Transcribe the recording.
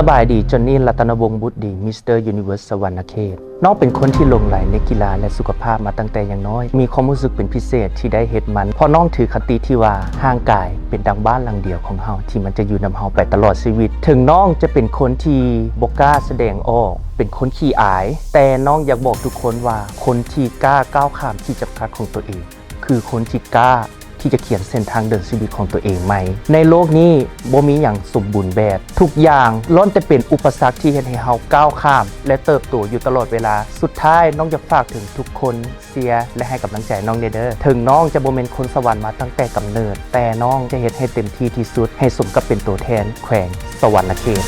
ສະບາຍດີ ຈອນນີ ລັດຕະນະວົງບຸດດີ ມິສເຕີ ຢູນິເວີສ ສະຫວັນນະເຂດ. ນ້ອງເປັນຄົນທີ່ຫຼົງໄຫຼໃນກິລາ ແລະ ສຸຂະພາບມາຕັ້ງແຕ່ຍັງນ້ອຍ. ມີຄວາມຮູ້ສຶກເປັນພິເສດທີ່ໄດ້ເຮັດມັນ ເພາະນ້ອງຖືຄະຕິທີ່ວ່າ ຮ່າງກາຍເປັນດັ່ງບ້ານຫຼັງດຽວຂອງເຮົາ ທີ່ມັນຈະຢູ່ນຳເຮົາໄປຕະຫຼອດຊີວິດ. ເຖິງນ້ອງຈະເປັນຄົນທີ່ບໍ່ກ້າສະແດງອອກ ເປັນຄົນຂີ້ອາຍ, ແຕ່ນ້ອງຢາກບອກທຸກຄົນວ່າ ຄົນທີ່ກ້າກ້າວຂ້າມຂີດຈຳກັດຂອງຕົວເອງ ຄືຄົນທີ່ກ້າທີ່ຈະຂຽນເສັ້ນທາງເດີນຊີວິດຂອງຕົວເອງໃໝ່. ໃນໂລກນີ້ບໍ່ມີຫຍັງສົມບູນແບບ, ທຸກຢ່າງລ້ວນແຕ່ເປັນອຸປະສັກທີ່ເຮັດໃຫ້ເຮົາກ້າວຂ້າມ ແລະ ເຕີບໂຕຢູ່ຕະຫຼອດເວລາ. ສຸດທ້າຍນ້ອງຢາກຝາກເຖິງທຸກຄົນ ເຊຍ ແລະ ໃຫ້ກຳລັງໃຈນ້ອງແດ່ເດີ. ເຖິງນ້ອງຈະບໍ່ແມ່ນຄົນສະຫວັນມາຕັ້ງແຕ່ກຳເນີດ, ແຕ່ນ້ອງຈະເຮັດໃຫ້ເຕັມທີ່ທີ່ສຸດ ໃຫ້ສົມກັບເປັນຕົວແທນແຂວງສະຫວັນນະເຂດ.